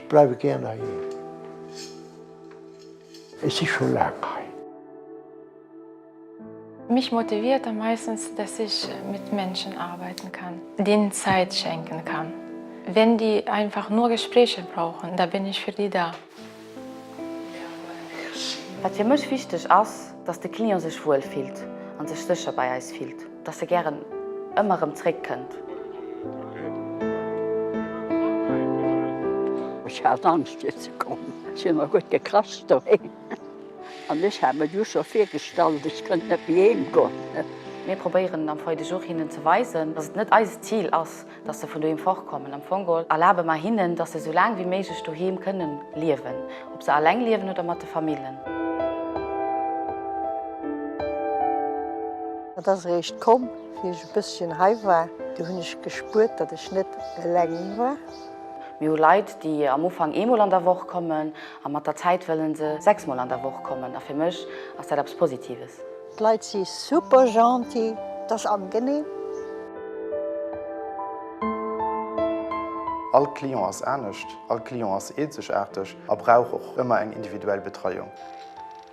bleiwe gär heiheem. Ech si scho laang hei. Mich motiviert am meistens, dass ich mit Menschen arbeiten kann, denen Zeit schenken kann. Wenn die einfach nur Gespräche brauchen, da bin ich für die da. Wat fir mech wichteg ass, dass de Client sech wuel fillt an sech sécher bei eis fillt, dass e gären ëmmer erëm zréck kënnt. Ech hat Angscht fir ze kommen. Si hu mer gutt gekracht doheem an ech hat mer du scho virgestallt, ech kënnt net méi heem goen. Mir probéieren am Foyer de jour hinnen ze weisen, dass et net eist Zil ass, dass se vun doheem fortkommen. Am Fong geholl erlabe mer hinnen, dass se esou laang wéi méiglech doheem kënnen liewen, ob se alleng liewen oder mat de Famillen. Et ass eréischt komm, wéi ech e bësschen hei war, du hunn ech gespuert, datt ech net eleng war. Mir hu Leit, déi am Ufank eemol an der Woch kommen a mat der Zäit wëlle se sechsmol an der Woch kommen. A fir mech ass dat eppes Positives. D'Leit si super gentil, et ass angenehm. All Client ass anescht, all Client ass eenzegaarteg a brauch och ëmmer eng individuell Betreiung.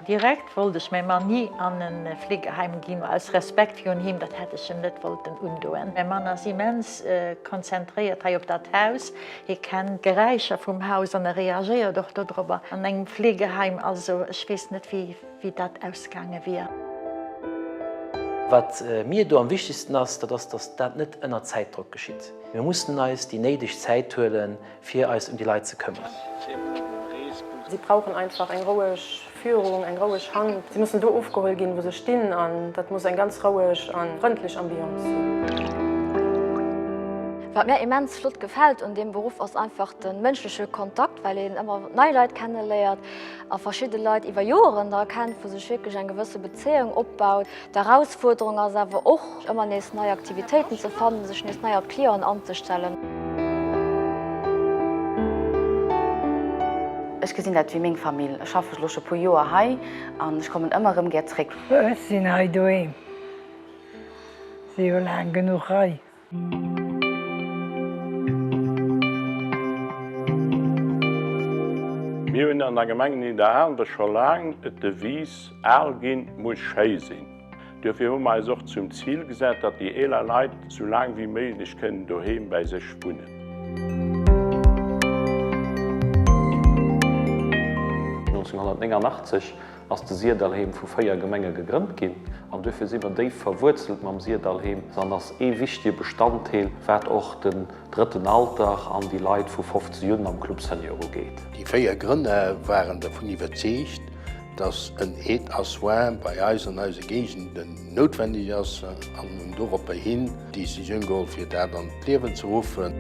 Direkt wollt ech mäi Mann ni an e Fleegeheim ginn, aus Respekt virun him, dat hätt ech em net wollten undoen. Mäi Mann ass immens konzentréiert hei op dat Haus, hie kennt d'Geräischer vum Haus an e reagéiert och dodrobber. An engem Fleegeheim, also ech weess net wéi dat ausgaange wier. Wat mir do am wichtegsten ass, dat ass, datt dat net ënner Zäitdrock geschitt. Mir mussen eis déi néideg Zäit huelen, fir eis ëm déi Leit ze këmmeren. Si brauchen einfach eng roueg Führung, eng roueg Hand. Si mussen do ofgeholl ginn, wou se stinn, an dat muss eng ganz roueg a frëndlech Ambiance sinn. Wat mär immens flott gefält un deem Beruff ass einfach de mënschleche Kontakt, well een ëmmer nei Leit kenneléiert a verschidde Leit iwwer Joeren da kennt, wou sech wierklech eng gewësse Bezéiung opbaut. D'Erausfuerderung ass awer och, ëmmer nees nei Aktivitéiten ze fannen, sech nees nei op d'Clienten anzestellen. Ech gesinn dat wéi meng Famill. Ech schaffe elo scho puer Joer hei an ech kommen ëmmer erëm gär zréck. Ech sinn hei doheem, si jo laang genuch hei. Mir hunn an der Gemeng Nidderaanwen scho laang d'Devise Al ginn muss schéi sinn. Duerfir hu mer eis och zum Zil gesat, datt déi eeler Leit sou laang wéi méiglech kënnen doheem bäi sech wunnen. 1989 ass de Syrdallheem vu 4 Gemenge gegrënnt ginn an duerfir si mer déif verwuerzelt mam Syrdallheem an ass ee wichtige Bestanddeel wat och den drëtten Alter an déi Leit vu 50 un am Club Senior ugeet. Déi 4 Grënner waren dervun iwwerzeegt, dass en Aide à soins bei eis an eise Géigenden noutwenneg ass an hunn doropper hin d'Decisioun geholl fir dat an d'Liewen ze ruffen.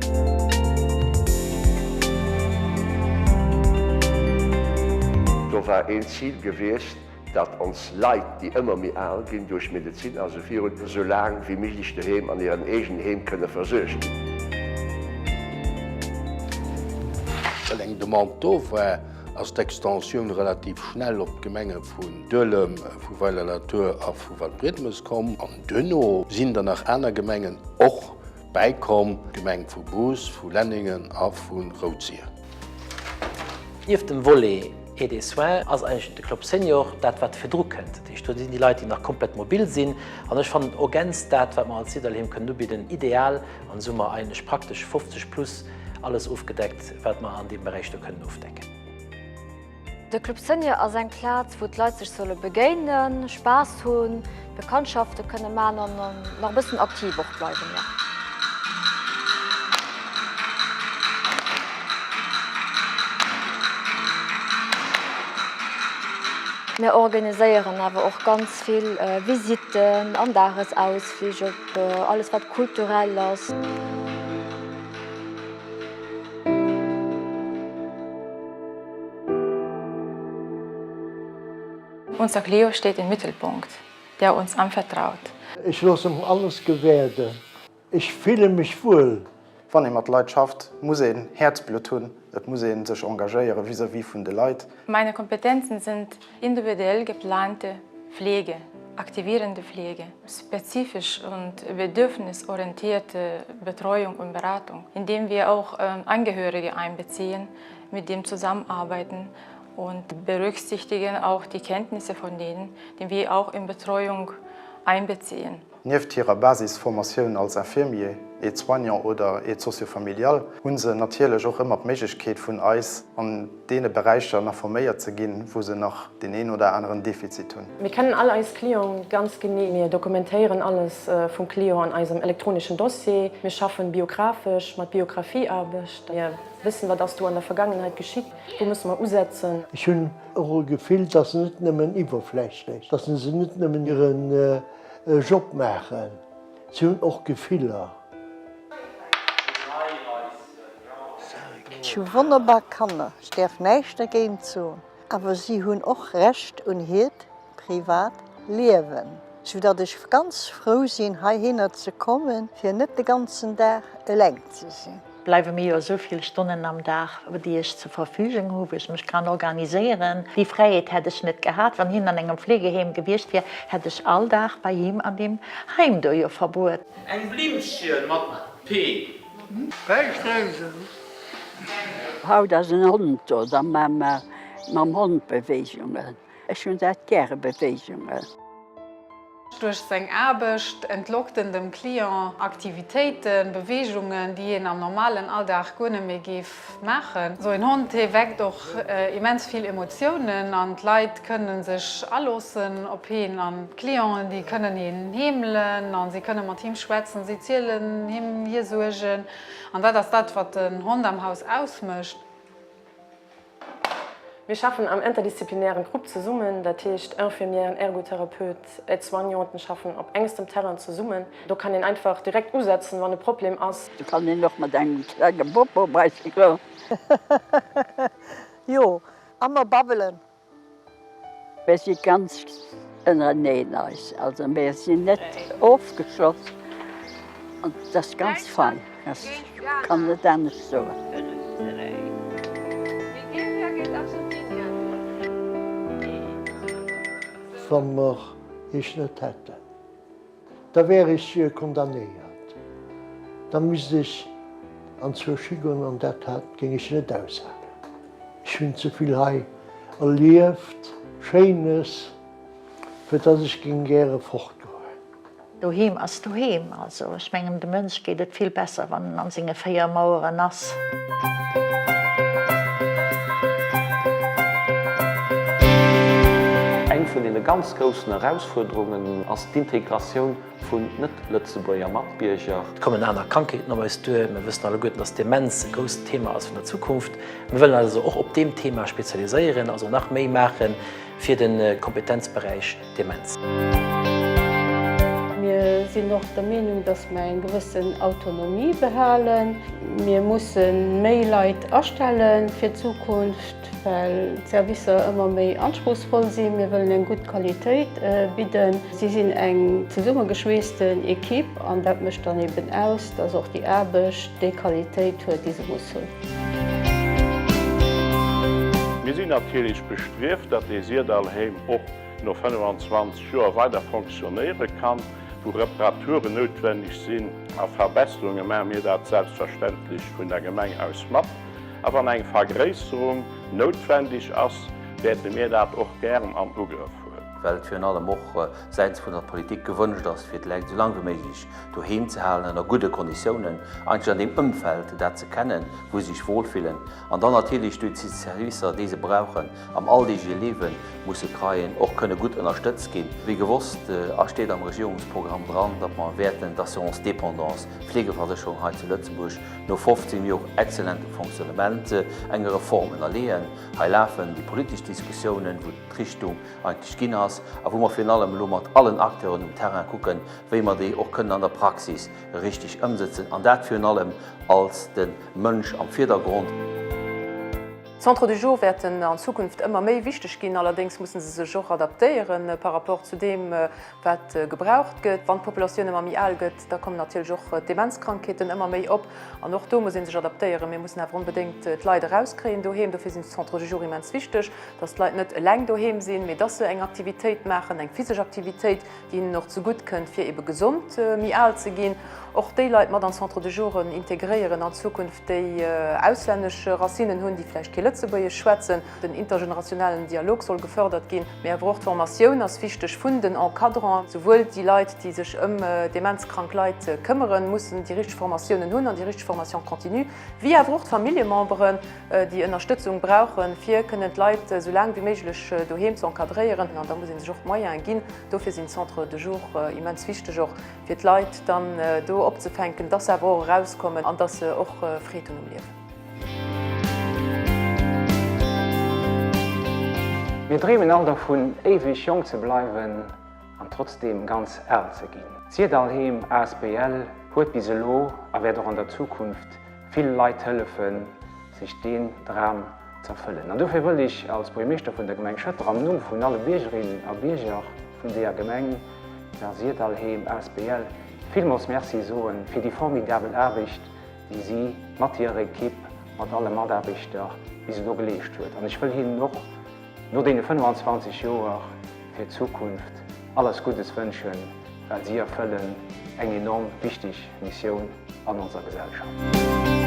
Do war een Zil gewiescht, datt ons Leit, déi ëmmer méi al ginn duerch Medezin a sou virun, esou laang wéi méiglech doheem an hiren eegenen Heem kënne versuergt ginn. Well eng Demande do war, ass d'Extensioun relativ schnell op d'Gemenge vun Duelem, vu Weiler-la-Tour a vu Waldbriedemes komm. An duerno sinn der nach aner Gemengen och bäikomm, d'Gemeng vu Bous, vu Lenningen a vu Roudzier. Nieft dem Volet Aide et soins ass eigentlech de Club Senior dat, wat virdru kënnt. Dat heescht, do sinn déi Leit, déi nach komplett mobil sinn. An ech fannen ergänzt dat, wat mer als Syrdallheem kënnen ubidden, ideal. An esou hu mer eigentlech praktesch 50 plus alles ofgedeckt, wat mer an deem Beräich do kënnen ofdecken. De Club Senior ass eng Plaz, wou d'Leit sech solle begéinen, Spaass hunn, Bekanntschafte kënne man an nach e bëssen aktiv och bleiwen, jo. Mir organiséieren awer och ganz vill Visitten an Dagesausflich op alles wat kulturell ass. Unser Clio steht im Mittelpunkt, der uns anvertraut. Ech loosse mer alles gewäerden. Ech fille mech wuel. Wann ee mat Leit schafft, muss een Häerzblutt hunn, et muss ee sech engagéiere vis-à-vis vun de Leit. Meine Kompetenzen sind individuell geplante Pflege, aktivierende Pflege, spezifisch und bedürfnisorientierte Betreuung und Beratung, indem wir auch Angehörige einbeziehen. mit dem zusammenarbeiten und berücksichtigen auch die Kenntnisse von denen, die wir auch in Betreuung einbeziehen. Nieft hirer Basisformatioun als Infirmier, Aide-soignant oder Aide socio-familiale hu se natierlech och ëmmer d'Méiglechkeet vun eis an deene Beräicher nach forméiert ze ginn, wou se nach deen een oder aneren Defizit hunn. Mir kennen all eis Clienten ganz genee. Mir dokumentéieren alles vum Client an eisem elektronischen Dossier. Mir schaffen biographesch mat Biografieaarbecht. Mir wëssen, wat ass do an der Vergangenheit geschitt, wou musse mer usetzen. Ech hunn och e Gefill, dass se net nëmmen iwwerflächlech, dass se net nëmmen hiren Job maachen, si hunn och Gefiller. Ech hu wonnerbar Kanner, ech däerf näischt dergéint soen, awer si hunn och Recht un hiert privat Liewen, sou datt ech ganz frou sinn heihinner ze kommen, fir net de ganzen Dag eleng ze sinn. Bleiwe mir jo esou vill Stonnen am Dag, déi ech zur Verfügung hu, wou ech mech kann organiséieren. Déi Fräiheet hätt ech net gehat, wann hien an engem Fleegeheem gewiescht wier, hätt ech all Dag bei him an deem Heim do jo verbruet. Eng Blimmchen mat P. Päischtréisel. Haut ass en Hond do, da maache mer mam Hond Beweegungen. Ech hunn dat gäre, Beweegungen. Duerch seng Aarbecht entlockt en dem Client Aktivitéiten, Beweegungen, déi een am normalen Alldag guer net méi géif maachen. Esou een Hond, hee weckt och immens vill Emotiounen an d'Leit kënne sech aloossen op heen an d'Clienten, déi kënnen hien heemelen a si kënne mat him schwätzen, si zielen him hir Suergen an dat ass dat, wat den Hond am Haus ausmécht. Mir schaffen am interdisziplinären Grupp zesummen, dat heescht Infirmièren, Ergotherapeut, Aide-soignanten schaffen op engstem Terrain zesummen. Do kann een einfach direkt usetzen, wann e Problem ass. Do kann een och mat engem klenge Bobo bei se goen. Jo, a mer babbelen. Mir si ganz ënnereneen eis, also mir sinn net ofgeschloss an dat ass ganz fein, ech kann net anescht soen. Wa mer Iech net hätten. Da wär ech condamnéiert. Da misst ech an d'Surgie goen an dat géing ech net aushalen. Ech hunn ze vill hei erlieft, Schéines, fir dass ech géing gäre fortgoen. Doheem ass doheem. Also ech mengen, dem Mënsch geet et vill besser, wann en an senge 4 Maueren ass. Eng vun deene ganz groussen Erausfuerderungen ass d'Integratioun vun net-Lëtzebuerger Matbierger. Et kommen aner Krankheeten op eis duer. Mir wëssen alleguerten, dass d'Demenz e grousst Thema ass vun der Zukunft. Mir wëllen eis also och op deem Thema spezialiséieren, also nach méi maache fir de Kompetenzberäich Demenz. Mir sinn och der Meenung, dass mer eng gewëssen Autonomie behalen. Mir musse méi Leit astelle fir d'Zukunft, well d'Servicer ëmmer méi anspruchsvoll sinn. Mir wëllen eng gutt Qualitéit bidden. Si sinn eng zesummegeschweessten Equipe an dat mécht dann eben aus, dass och déi Aarbecht déi Qualitéit huet, déi se muss hunn. Mir sinn natierlech bestrieft, datt dee Syrdallheem och no 25 Joer weider fonctionnéiere kann. Wou Reparaturen noutwenneg sinn a Verbesserunge maache mir dat selbstverständlech vun der Gemeng aus mat. A wann eng Vergréisserung noutwendeg ass, wäerte mir dat och gären an Ugrëff huelen. Well et virun allem och säitens vun der Politik gewënscht ass, fir d'Leit esou laang wéi méiglech doheem ze halen, ënner gudde Konditiounen, eigentlech an deem Ëmfeld, dat se kennen, wou se sech wohlfillen, an dann natierlech duerch déi Servicer, déi se brauchen am alldeegleche Liewen, musse kreien, och kënne gutt ënnerstëtzt ginn. Wéi gewosst a steet am Regierungsprogramm dran, datt mer wäerten d'Assurance dépendance, d'Fleegeversécherung hei zu Lëtzebuerg, no 15 Jor exzellentem Fonctionnement, enger Reform ënnerleeën. Hei lafen déi politesch Diskussiounen, wou d'Richtung eigentlech ginn ass a wou mer virun allem elo mat allen Acteuren um Terrain kucken, wéi mer déi och kënnen an der Praxis richteg ëmsëtzen, an dat virun allem als de Mënsch am Virdergrond. D'Centres de jour wäerten an Zukunft ëmmer méi wichteg ginn, allerdéngs musse se sech och adaptéiere par rapport zu deem, wat gebraucht gëtt. Wann d'Populatioun ëmmer méi al gëtt, da kommen natierlech och d'Demenzkrankheeten ëmmer méi op. An och do muss ee sech adaptéieren. Mir mussen awer onbedéngt d'Leit erauskréien doheem. Dofir sinn d'Centres de jour immens wichteg, dass d'Leit net eleng doheem sinn, mee dass se eng Aktivitéit maachen, eng physesch Aktivitéit, déi hinnen och zegutt kënnt, fir ebe gesond méi al ze ginn. Och déi Leit mat an d'Centres de jouren integréieren an Zukunft, déi auslännesch Racinen hunn, déi vläicht kee Lëtzebuergesch schwätzen. Den intergenerationellen Dialog soll gefördert ginn, mee awer och d'Formatioun ass wichteg vun den Encadrants. Souwuel déi Leit, déi sech ëm demenzkrank Leit këmmeren, mussen déi richteg Formatiounen hunn an déi richteg Formation continue, wéi awer och d'Familljememberen, déi Ënnerstëtzung brauchen, fir kënnen d'Leit esou laang wéi méiglech doheem ze encadréieren. An da muss ee sech och d'Moyene ginn. Dofir sinn d'Centres de jour immens wichteg och fir d'Leit dann do opzefänken, dass se awer och erauskommen an dass se och Freed hunn um Liewen. Mir dreemen all dervun, éiweg jonk ze bleiwen an trotzdeem ganz al ze ginn. D'Syrdalheem asbl huet bis elo a wäert och an der Zukunft vill Leit hëllefen, sech deen Dram z'erfëllen. An dofir wëll ech als Buergermeeschter vun der Gemeng Schëtter am Numm vun alle Biergerinnen a Bierger vun deeër Gemeng, der Syrdalheem asbl, villmools Merci soen fir déi formidabel Aarbecht, déi si mat hirer Ekipp, mat alle Mataarbechter bis elo geleescht huet. An ech wëll hinnen och no deene 25 Joer fir d'Zukunft alles Guddes wënschen, well si erfëllen eng enorm wichteg Missioun an onser Gesellschaft.